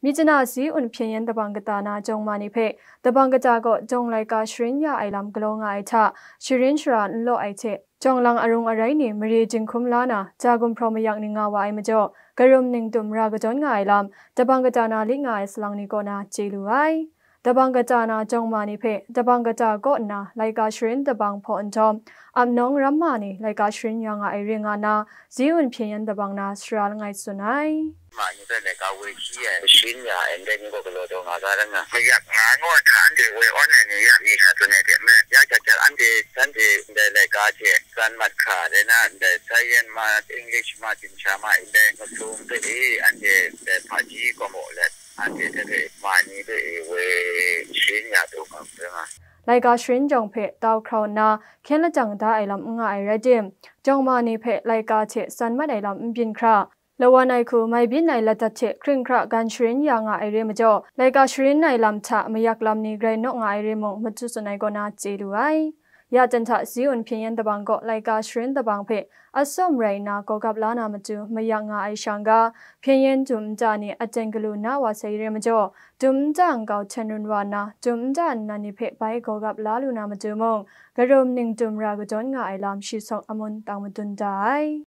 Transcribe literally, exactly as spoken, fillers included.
Myitkyina Zi-un hpyen yen dabang kata na jawng ma ni hpe dabang kata kaw jawng laika sharin ya ai lam galaw nga ai hta, sharin shara n law ai hte, jawng lang arung arai ni mare jinghkum la na, ja gumhpraw mayak ning nga wa ai majaw, karum ningtum ra kadawn nga ai lam, dabang kata na lit nga ai salang ni kaw na chye lu ai. Dabang kata na jawng ma ni hpe dabang kata kaw nna laika sharin dabang hpaw nhtawm, ap nawng ram ma ni laika sharin ya nga ai re nga na, Zi-un hpyen yen dabang na sara langai tsun ai. Ma ni hpe laika woi shi ai, sharin ya ai ndai ni gaw galaw taw nga ga rai nga. Mayak nga ai ngaw ai hta anhte woi awn ai ni ya mi sha tsun ai hte maren, ya jat jat anhte, shanhte ndai laika hte tsan mat hkra rai na, ndai science ma, English ma, dinghta ma, ndai masum hpe e anhte ndai hpaji gaw maw let, anhte hte hpe ma ni hpe e woi sharin ya taw nga hkra nga. Laika sharin jawng hpe tau hkrau nna hkyen lajang da ai lam n nga ai rai tim, jawng ma ni hpe laika hte san mat ai lam n byin hkra, lawan ai hku mai byin ai lat dat hte hkring hkra gan sharin ya nga ai re majaw, laika sharin ai lam hta mayak lam ni grai naw nga ai re mung, matu tsun ai kaw na chye lu ai. Ya jan hta Zi-un hpyen yen dabang kaw laika sharin dabang hpe atsawm rai nna gawgap la na matu mayak nga ai shang ga, hpyen yen dum nta ni aten galu na wa sai re majaw, dum nta nkau hten run wa nna, dum nta nnan ni hpe bai gawgap la lu na matu mung, karum ningtum ra kadawn nga ai lam shi sawk amun tang madun da ai.